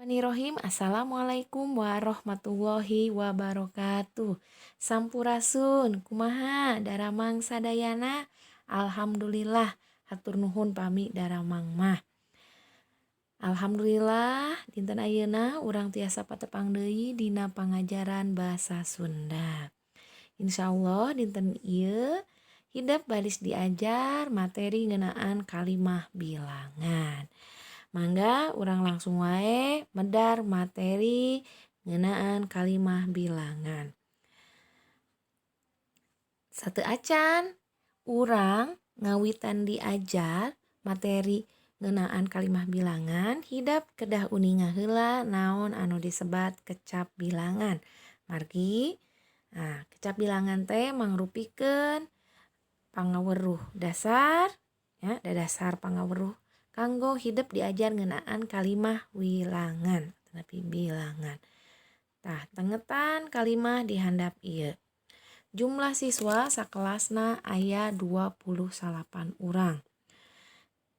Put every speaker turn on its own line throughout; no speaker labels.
Bismillahirrahmanirrahim. Assalamualaikum warahmatullahi wabarakatuh. Sampurasun, kumaha daramang sadayana? Alhamdulillah, hatur nuhun pami daramang mah. Alhamdulillah, dinten ayeuna urang tiasa patepang deui dina pangajaran basa Sunda. Insyaallah dinten ieu hidep baris diajar materi ngeunaan kalimah bilangan. Mangga urang langsung wae medar materi ngeunaan kalimah bilangan. Sateuacan urang ngawitan diajar materi ngeunaan kalimah bilangan, hidep kedah uninga heula naon anu disebat kecap bilangan. Margi, nah, kecap bilangan teh mangrupikeun pangaweruh dasar ya, dasar pangaweruh kanggo hidep diajar ngeunaan kalimah wilangan, tapi bilangan. Tah, tengetan kalimah di handap ieu. Jumlah siswa sakelasna aya 29 urang.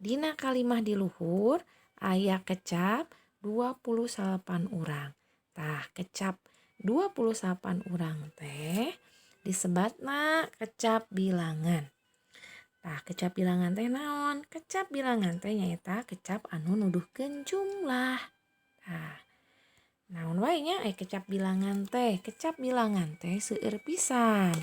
Dina kalimah di luhur aya kecap 28 urang. Tah, kecap 28 urang teh disebatna kecap bilangan. Tah, kecap bilangan teh naon? Kecap bilangan teh nyaeta kecap anu nuduhkeun jumlah. Tah, naon wae nya aya kecap bilangan teh? Kecap bilangan teh seueur pisan.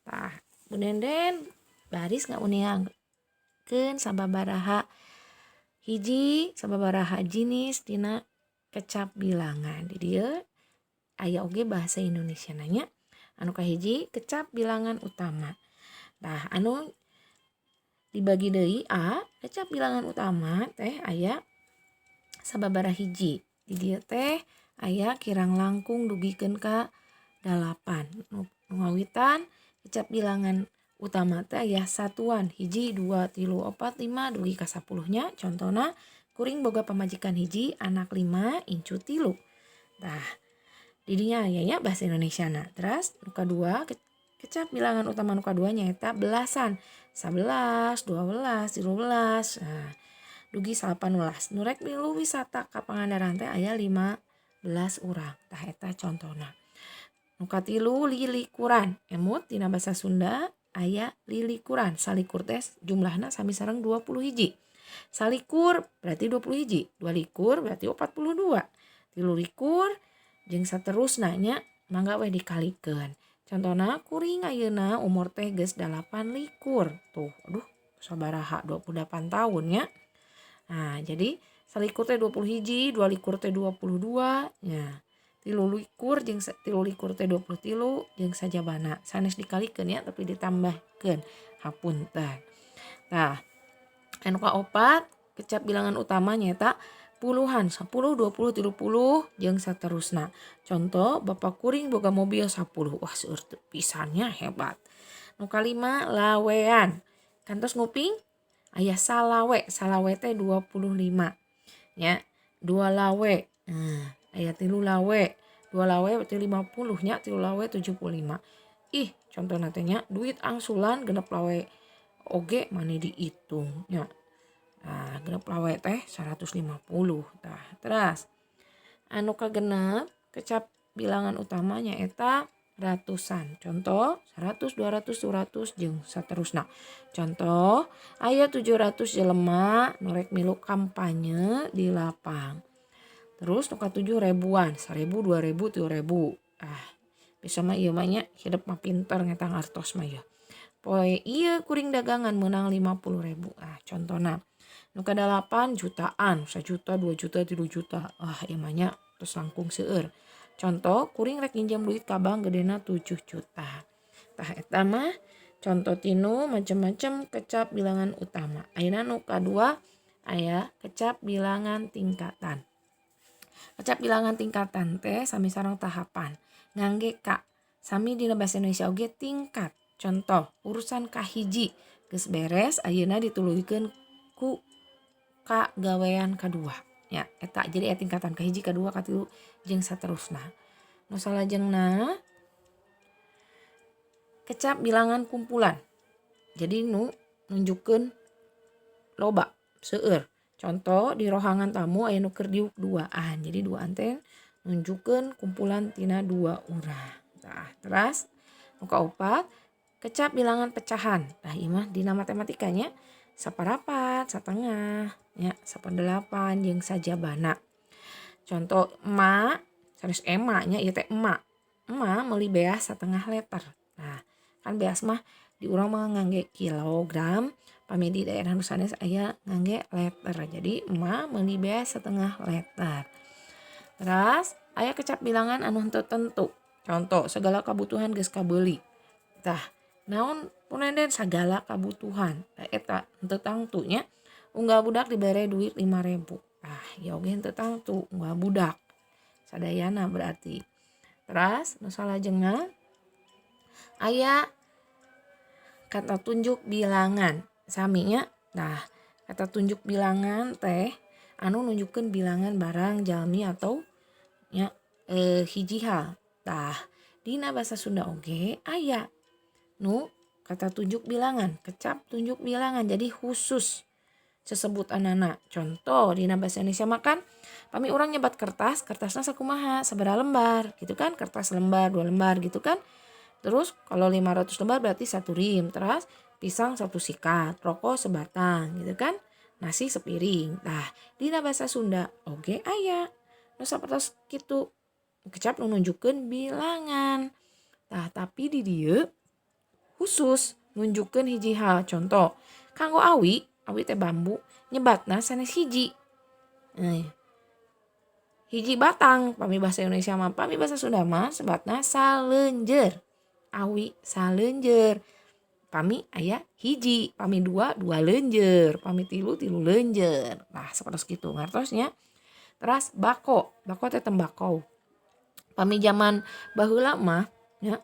Tah, Bu Denden baris ngauningakeun sababaraha hiji, sababaraha jinis tina kecap bilangan. Di dieu aya oge bahasa Indonesia nya. Anu kahiji, kecap bilangan utama. Tah, anu dibagi deui A, kecap bilangan utama teh aya sababaraha hiji. Di dieu teh aya kirang langkung dugikeun ka 8. Nu ngawitan kecap bilangan utama teh aya satuan 1, 2, 3, 4, 5 dugi ka 10 nya. Contona, kuring boga pamajikan 1, anak 5, incu 3. Tah, didinya aya nya bahasa Indonesia na. Terus nu kadua, kecap bilangan utama nu kadua nyaeta belasan, 11, 12, 13, nah, dugi 18. Nu rek milu wisata ka Pangandaran teh aya 15 urang. Tah, eta contona. Nu katilu, lilikuran. Emut, dina basa Sunda aya lilikuran. 21 teh jumlahna sami sareng 20 hiji. 21 berarti 20 hiji, 22 berarti 42, 23, jeung saterusna nya, mangga we dikalikeun. Contona, kuring ayeuna umur teh geus 28. Tuh, aduh, sabaraha, 28 tahun nya. Nah, jadi 21 teh 20 hiji, 22 teh 22 nya, 23 jeung 23 teh 23, jeung sajabana. Sanes dikalikeun ya, tapi ditambahkeun, hapunten. Tah, anu kaopat, kecap bilangan utama nyaeta puluhan, 10, 20, 30, jeung saterusna. Contoh, bapak kuring boga mobil 10. Wah, seueur pisan nya, hebat. Nu kalima, lawean. Kantos nguping aya salawe, salawe teh 25 nya, 2 lawe. Nah, aya 3 lawe, 2 lawe berarti 50 nya, 3 lawe 75. Ih, contohna teh nya, duit angsulan 6 lawe oge mani diitung nya. Nah, 6 lawe teh 150. Tah, terus anu kagenep, kecap bilangan utama nyaeta ratusan. Contoh, 100, 200, 200, jeung saterusna. Contoh, aya 700 jelema nu rek milu kampanye di lapang. Terus nu katujuh, ribuan, 1000, 2000, 3000. Ah, bisa mah ieu mah nya, hidep mah pinter ngetang artos mah ya. Poe ieu kuring dagangan meunang 50.000. Ah, contona. Nu kadalapan, jutaan, 1 juta, 2 juta, 3 juta. Ah, ieu mah nya tos langkung seueur. Contoh, kuring rek nginjem duit ka bank gedena 7 juta. Tah, eta mah contoh tinu macem-macem kecap bilangan utama. Ayeuna nu kadua aya kecap bilangan tingkatan. Kecap bilangan tingkatan teh sami sareng tahapan. Ngangge ka. Sami dina bahasa Indonesia oge tingkat. Contoh, urusan kahiji geus beres, ayeuna dituluykeun ku ka gawean kadua. Ya, eta jadi aya tingkatan kahiji, kadua, katilu, jeung saterusna. Nu salajengna, kecap bilangan kumpulan. Jadi nu nunjukkeun loba, seueur. Contoh di rohangan tamu aya nu keur diuk duaan. Jadi duaan teh nunjukkeun kumpulan tina dua urang. Tah, teras nu kaopat kecap bilangan pecahan. Tah ieu mah dina matematikanya saparapat, satengah, nya saperdelapan jeung sajabana. Contoh emak sanes ema nya ieu teh emak. Emak meuli beas satengah liter. Nah, kan beas mah di urang mah ngangge kilogram, pami di daerah nu sanes aya ngangge liter. Jadi emak meuli beas setengah liter. Teras aya kecap bilangan anu henteu tentu. Contoh segala kabutuhan geus kabeuli. Tah, naon punenden sagala kabutuhan. Tah eta henteu tangtu nya. Unggal budak dibere duit 5.000. Tah, ieu oge henteu tangtu unggal budak. Sadayana berarti. Teras nu salajengna aya kata tunjuk bilangan. Saminya, nah kata tunjuk bilangan teh anu nunjukkeun bilangan barang, jalmi atau nya hiji hal. Tah, dina basa Sunda oge aya nu kata tunjuk bilangan, kecap tunjuk bilangan. Jadi khusus sesebutanana. Contoh dina bahasa Indonesia mah kan pami urang nyebat kertas, kertasna sakumaha, sabaraha lembar gitu kan, kertas lembar, 2 lembar gitu kan. Terus kalau 500 lembar berarti 1 rim, terus pisang 1 sikat, rokok sebatang gitu kan, nasi sepiring. Tah, dina bahasa Sunda oge aya nu sapertos kitu, kecap nu nunjukkeun bilangan. Tah, tapi di dieu khusus nunjukkeun hiji hal. Contoh, kanggo awi, awi teh bambu, nyebatna sanes hiji. Hiji batang pami bahasa Indonesia mah, pami bahasa Sunda mah sebatna saleunjeur. Awi saleunjeur. Pami aya hiji, pami dua, dua leunjeur, pami tilu, tilu leunjeur. Nah, sapertos kitu ngartos nya. Teras bako, bako teh tembakau. Pami zaman baheula mah nya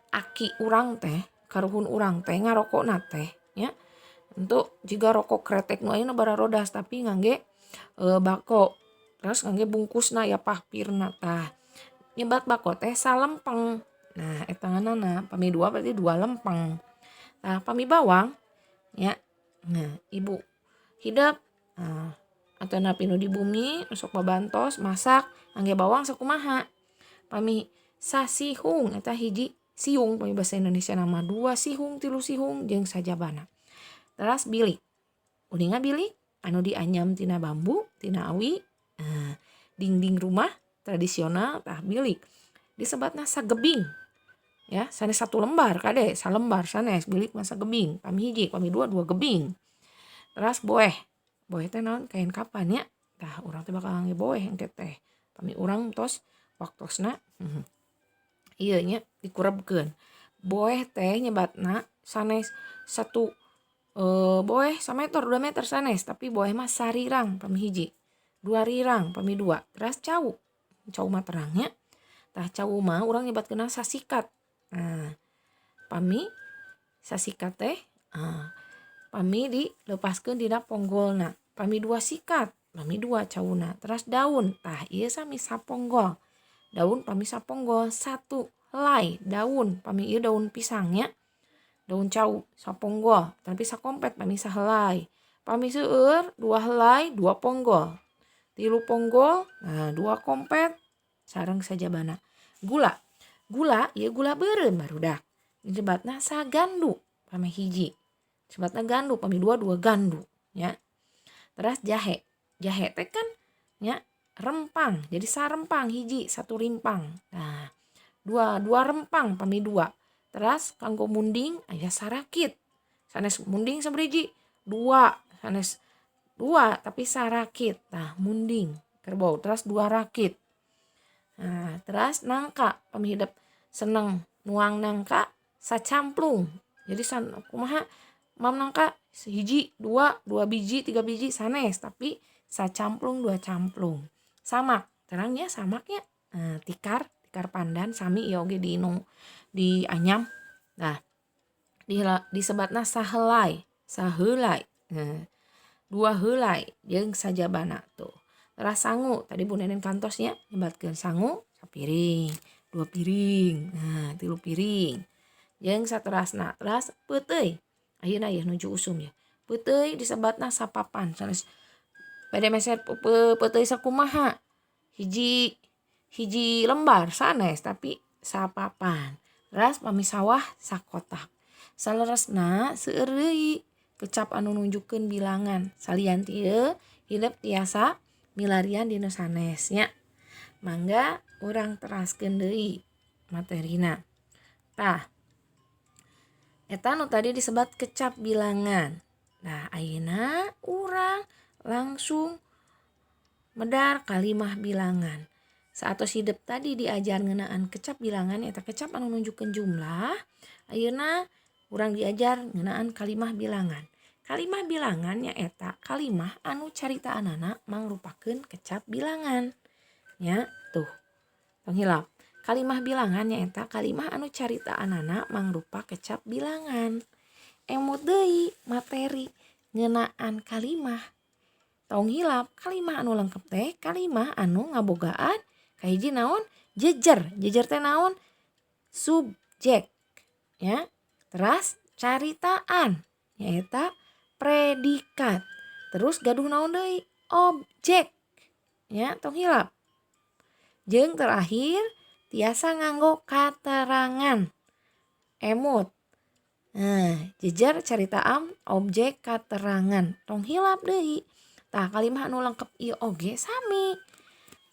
aki urang teh, karuhun urang teh ngarokokna teh nya. Untuk jiga rokok kretek nu ayeuna bararodas tapi ngangge bako. Terus ngangge bungkusna ya pahpirna tah. Nyebat bako teh salempeng. Nah, eta nganana pami dua berarti 2 lempeng. Tah, pami bawang nya. Nah, ibu hidep nah, atanapi nu di bumi sok babantos masak ngangge bawang sakumaha. Pami sasihung eta hiji siung pami bahasa Indonesia nama 2 sihung, 3 sihung jeung sajabana. Teras bilik. Uninga bilik anu dianyam tina bambu, tina awi, nah, dinding rumah tradisional tah bilik. Disebatna sagebing. Ya, sanes 1 lembar kade, salembar sanes bilik mah sagebing, pami hiji, pami dua, 2 gebing. Teras boeh. Boeh teh naon kain kapan nya? Tah urang teh bakal ngangge boeh engke teh. Pami urang tos waktosna ieu nya dikurebkeun. Boeh teh nyebatna sanes 1 boeh sameter 2 meter sanes, tapi boeh mah sarirang pami hiji, 2 rirang pami 2. Teras cau. Cau mah terang nya. Tah cau mah urang nyebatkeunna sasikat. Nah, pami sasikat teh pami dilepaskeun dina ponggolna. Pami 2 sikat, pami 2 cauna. Teras daun, tah ieu sami saponggol. Daun pami saponggol 1 helai daun, pami ieu daun pisangnya. Daun cau saponggol, tapi sakompet pami sahelai. Pami seueur 2 helai, 2 ponggol. 3 ponggol, nah 2 kompet sareng sajabana. Gula. Gula ieu gula beureum barudak. Disebatna sagandu pami hiji. Disebatna gandu pami 2, 2 gandu nya. Teras jahe. Jahe teh kan nya rempang. Jadi sarempang hiji, 1 rimpang. Nah, 2 rempang pami 2. Teras kanggo munding aya sarakit. Sanes munding sabriji 2, sanes 2 tapi sarakit. Tah munding kerbau teras 2 rakit. Nah, teras nangka pami hidep seneng nuang nangka sacamplung. Jadi san kumaha mam nangka hiji, 2, 2 biji, 3 biji sanes tapi sacamplung 2 camplung. Samak, terangnya samaknya. Nah, tikar, tikar pandan sami ieu oge diinung dianyam. Nah, disebatna sahelai, saheulai. Nah, 2 heulai jeung sajabana tuh. Teras sangu, tadi Bu Nenen kantosnya nyebatkeun sangu sapiring, 2 piring, nah 3 piring. Jeung saterasna, teras peuteuy. Ayeuna yeuh nuju usum ya. Peuteuy disebatna sapapan, sanes Bade meser peuteuy sakumaha, hiji hiji lembar sanes tapi sapapan. Teras pami sawah sakotak. Saleresna seueur deui kecap anu nunjukkeun bilangan salian ti ieu hidep tiasa milarian di nu sanes nya. Mangga urang teraskeun deui materina. Tah, eta nu tadi disebat kecap bilangan. Nah, ayeuna urang langsung medar kalimah bilangan. Saatos hidep tadi diajar ngeunaan kecap bilangan eta kecap anu nunjukkeun jumlah, ayeuna urang diajar ngeunaan kalimah bilangan. Kalimah bilangan nyaeta kalimah anu caritaanana mangrupakeun kecap bilangan. Nya, tuh. Tong hilap. Kalimah bilangan nyaeta kalimah anu caritaanana mangrupa kecap bilangan. Emut deui materi ngeunaan kalimah. Tong hilap kalimah anu lengkep teh kalimah anu ngabogaan kahiji naon? Jejer. Jejer teh naon? Subjek. Ya. Teras caritaan nyaeta predikat. Terus gaduh naon deui? Objek. Ya, tong hilap. Jeung terakhir tiasa nganggo katerangan. Emut. Nah, jejer caritaan objek katerangan. Tong hilap deui. Tah, kalimah anu lengkep ieu oge sami.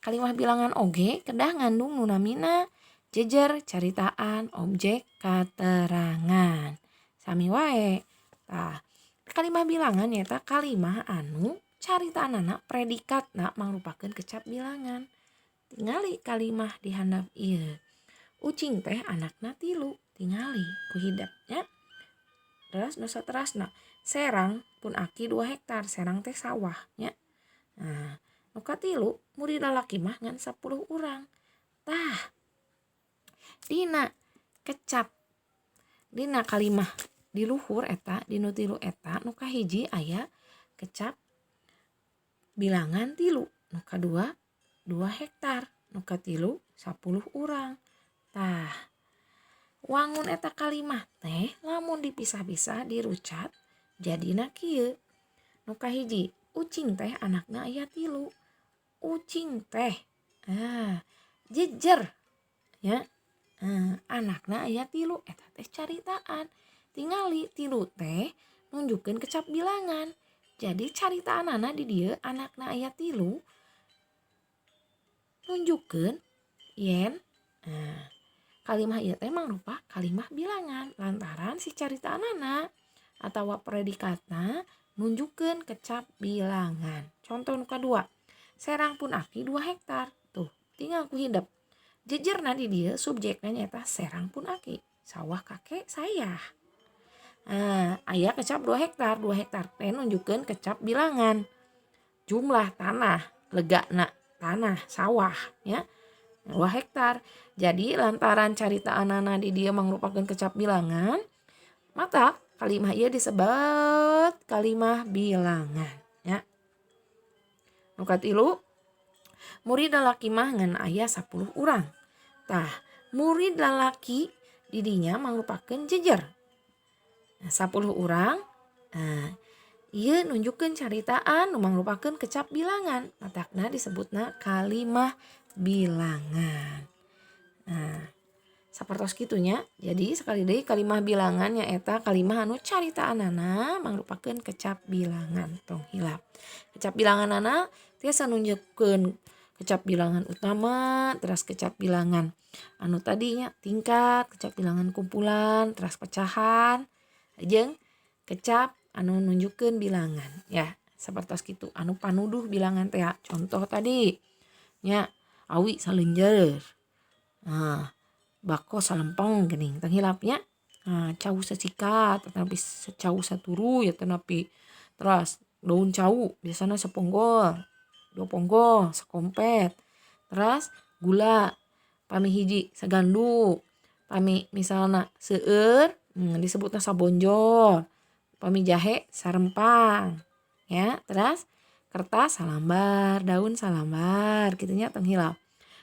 Kalimah bilangan oge kedah ngandung nu namina jejer, caritaan, objek, katerangan. Sami wae. Tah, kalimah bilangan nyaeta kalimah anu caritaanana predikatna mangrupakeun kecap bilangan. Tingali kalimah di handap ieu. Ucing teh anakna 3, tingali ku hidep nya. Terus nu saterasna, serang pun aki 2 hektar, serang teh sawah nya. Nah, nu katilu murid lalaki mah ngan 10 urang. Tah, dina kecap dina kalimah di luhur eta di nu 3 eta nu kahiji aya kecap bilangan 3, nu kadua 2 hektar, nu katilu 10 urang. Tah, wangun eta kalimah teh lamun dipisah-pisah dirucat jadina kieu. Nu kahiji ucing teh anakna aya 3. Ucing teh jejer nya. Anakna aya 3 eta teh caritaan. Tingali 3 teh nunjukkeun kecap bilangan. Jadi caritaanana di dieu anakna aya 3 nunjukkeun yen kalimah ieu teh mangrupa kalimah bilangan lantaran si caritaanana atawa predikatna nunjukkeun kecap bilangan. Contoh nu kadua, serang pun aki 2 hektar. Tuh, tinggal ku hidep. Jejerna di dieu subjekna nyaeta serang pun aki, sawah kakek saya. Nah, aya kecap 2 hektar, 2 hektar teh nunjukkeun kecap bilangan. Jumlah tanah, legana tanah sawah nya 2 hektar. Jadi lantaran caritaanana di dieu mangrupakeun kecap bilangan, maka kalimah ieu disebut kalimah bilangan nya. Nu katilu, murid lalaki mah ngan aya 10 urang. Tah, murid lalaki di dinya mangrupakeun jejer. Nah, 10 urang, nah, ieu nunjukkeun caritaan nu mangrupakeun kecap bilangan, matakna disebutna kalimah bilangan. Nah, sapertos kitu nya. Jadi sekali deui kalimah bilangan nyaeta kalimah anu caritaanana mangrupakeun kecap bilangan, tong hilap. Kecap bilanganana tiasa nunjukkeun kecap bilangan utama, teras kecap bilangan anu tadinya tingkat, kecap bilangan kumpulan, teras pecahan, jeung kecap anu nunjukkeun bilangan ya. Sapertos kitu anu panuduh bilangan teh. Contoh tadi nya awi saleunjeur. Nah, bako salempeng geuning tong hilap nya. Nah, cau sasikat atanapi cau saturu ya tanapi teras daun cau biasana saponggol, 2 ponggol, sakompet. Teras gula pami hiji sagandu, pami misalna seueur disebutna sabonjol, pami jahe sarempang ya. Teras kertas salambar, daun salambar kitu nya tong hilap.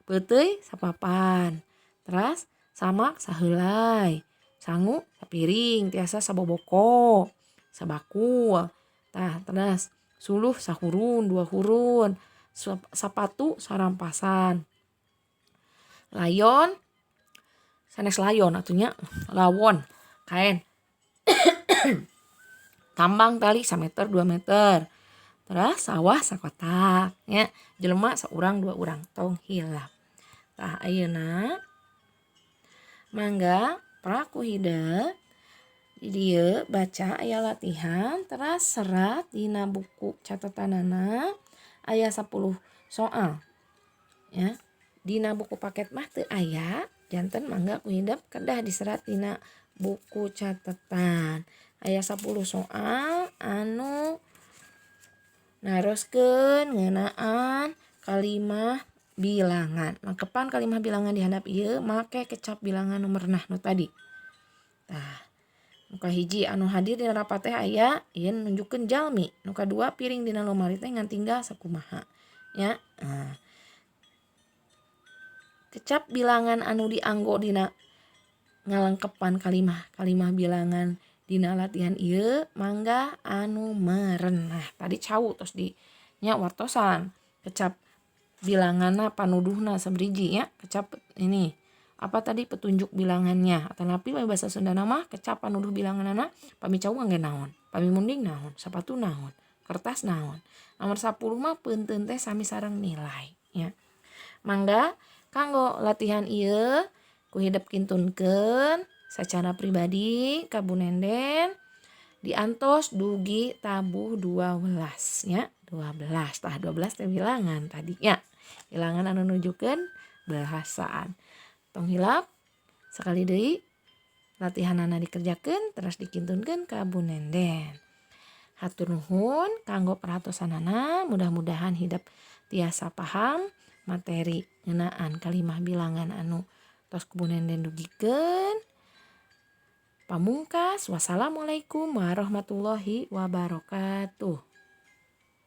Peuteuy sapapan, teras samak saheulay, sangu sapiring tiasa saboboko, sabakul. Tah, teras Suluh sahurun dua hurun, sapatu sarampasan. Layon sanes layon atuh nya, lawon kaen. Tambang tali sameter 2 meter. Terus sawah sakotak nya, jelema saurang dua urang, tong hilap. Tah ayeuna mangga pra ku hidep di dieu baca aya latihan teras serat dina buku catatanana aya 10 soal ya. Dina buku paket mah teu aya, janten mangga ku hidep kedah diserat dina buku catatan. Aya 10 soal anu naroskeun ngeunaan kalimah bilangan. Lengkepan kalimah bilangan di handap ieu make kecap bilangan nu merenah nu tadi. Tah, nu kahiji anu hadir dina rapat teh aya ieu nunjukkeun jalmi. Nu kadua piring dina lomari teh ngan tinggal sakumaha nya. Nah, kecap bilangan anu dianggo dina ngalengkepan kalimah kalimah bilangan dina latihan ieu mangga anu merenah. Tadi cau tos di nya wartosan kecap bilanganna panuduhna sabriji nya, kecap ini apa tadi petunjuk bilangannya atanapi bahasa Sundana mah kecap panuduh bilanganana. Pami cau ngangge naon, pami munding naon, sapatu naon, kertas naon. Nomor 10 mah peunteun teh sami sareng nilai nya. Mangga kanggo latihan ieu ku hidep kintunkeun secara pribadi ka Bu Nenden diantos dugi tabuh 12 nya, 12. Tah, 12 teh bilangan tadi nya, bilangan anu nunjukkeun belasan. Tong hilap sekali deui latihanana dikerjakeun terus dikintunkeun ka Bu Nenden. Hatur nuhun kanggo perhatosanana, mudah-mudahan hidep tiasa paham materi ngeunaan kalimah bilangan anu tos ku Bu Nenden dugikeun. Pamungkas, wassalamualaikum warahmatullahi wabarakatuh.